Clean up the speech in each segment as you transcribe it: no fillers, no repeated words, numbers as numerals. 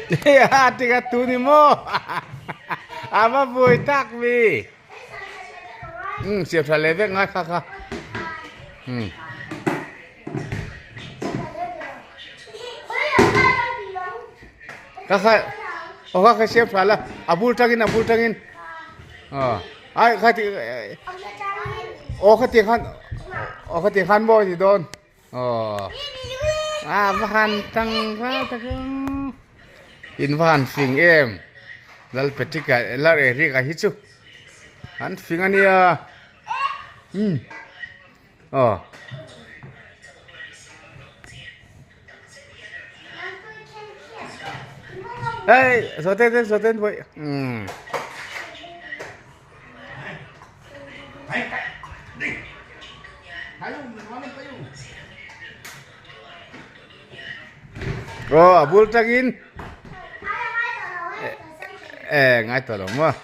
A tika tu ni maw a va buai tak mi siam tha leh vek ngai kha kha kha kha aw kha kha siam tha la a bul tangin a bul tangin aw ai kha ti aw kha ti khan aw kha ti khan maw ti dawn. Aw a va han tangkai tak em in va han fing em lal Patrick a lal Eric a hi chu an fing a nia umm aw. Hey zawh te zawh te vawi umm. Aw a bul tangin e ngai tawh lo maw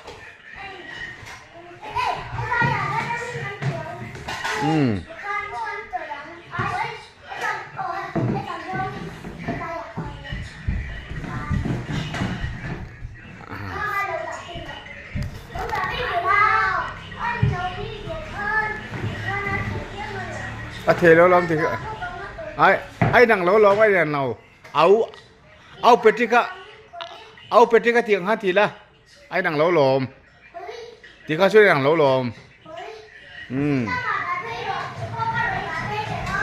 umm. A thei lo lawm ti ai ai nang lo lawm ai nang lo au au Patrick a au Patrick a tiang kha ti la ai nang lo lawm ti kha chu nang lo lawm um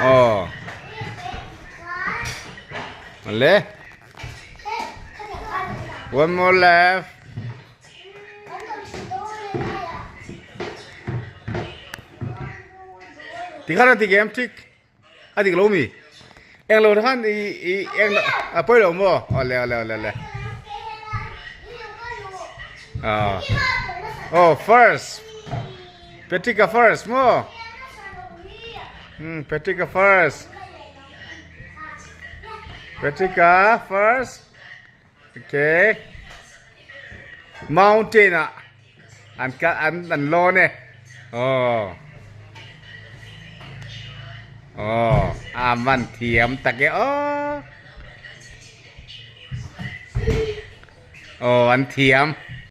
aw le One more left. Ti khan ti game tik. A dik lo mi. Eng lo khan i i eng a poi lo mo. Ole ole ole ole. Ah. Oh, first. Petika first mo. Petika first. Petika first. Okay. Mountain ah an ka an an lawn e. Oh. Oh, a man thiam tak e. Oh. Oh, an thiam.